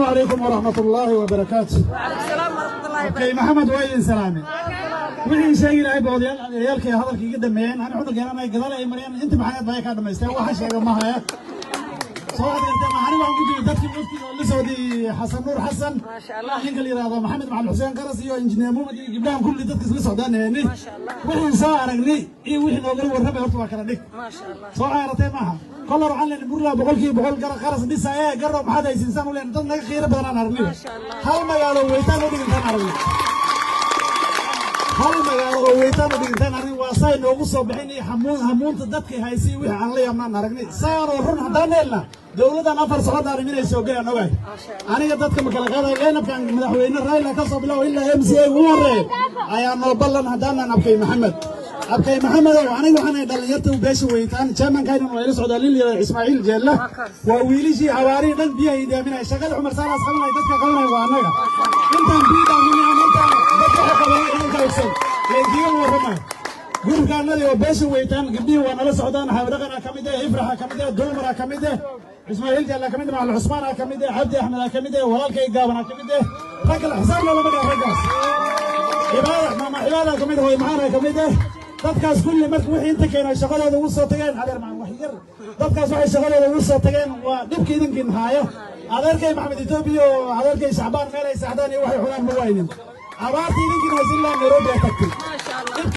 Calaykum waraxmat ullaahi wabarakaatu. Okay, Maxamed, waa idin salaamay. Wixii sheegi lahay ba odayaal ciyaalkay hadalka iga dhameeyeen. Ani cunugeena gadaal ay mariyeen inta maxamed baa ka dhamaysteen. Waxa sheega ma haya. Soo adeertay, ani waxaan ku jiray dadkii waftiga oo la socday, Xasan Nuur Xasan, ninka la yidhaahdo Maxamed Macalin Xuseen Qaras iyo Injineer Muhamed iyo gabdhahan kulli dadka isla socdaan heeni. Wixii soo aragnay iyo wixii noogala warramay horta waa kala dhig. Soo caaratay maaha. Kolor waxaan leenahay Burla 100% gara qaras dhisaya garo. Maxaad haysinsaan u leenahay? Dad naga qiiro badan aan aragnay. Hal magaalo weytaan u dhigintaan aragnay, hal magaalo oo weytaan u dhigintaan aragnay. Waa say noogu soo bixin iyo hamuun hamuunta dadkii haysay. Wixii aan la yaabnaan aragnay saanoo run haddaan helna dowladdan 4 socod aan inay soo galaan ogahay. Aniga dadka ma kala qaaday. Leenabkan madaxweyne Raila ka soo bilow ilaa MCA ugu horeeya ayaa noo ballan haddaanan abkay Maxamed, abkay Maxamed oo aniga waxaan ahay dhalinyarta beesha weytaan. Chairmankaynan waa ila socdaa, nin yada Ismaaciil Jeella. Waa wiilishii xawaarihii dhan biyaha idaaminaya. Shaqada Cumar Saalaas qabanaya, dadka qabanaya waa annaga. Intaan biyo dhaaminay ama intaan dadka waxa qabanay idinka ogsan laydiiga warramaya. Gurubkaanadii oo beesha weytaan, gabdhihii waa nala socdaan. Xawadhaqana ka mid ah, Ifraxa ka mid ah, Dulmara ka mid ah, Ismaaciil Jaalla ka mid ah, Macalin Cusmaana ka mid ah, Cabdi Axmed ka mid ah, walaalkay Gaabana ka mid ah. Ragga la xisaab loolama dhigo raggaas. Cibaada, Maama Cibaada ka mid ah, hooy Maxaana ka mid ah. Dadkaas kulli marka wixii inta keenay shaqadooda ugu soo tageen, adeer macalin, wax yar, dadkaas waxay shaqadooda ugu soo tageen waa dhibka idinkiin haayo. Adeerkay Maxamed Etoobiya oo adeerkay Shacbaan meel ay saxdaan iyo waxay cunaan ma waynin. Abaarta idinkiin haysin ilaa Nairobi ay tagtay.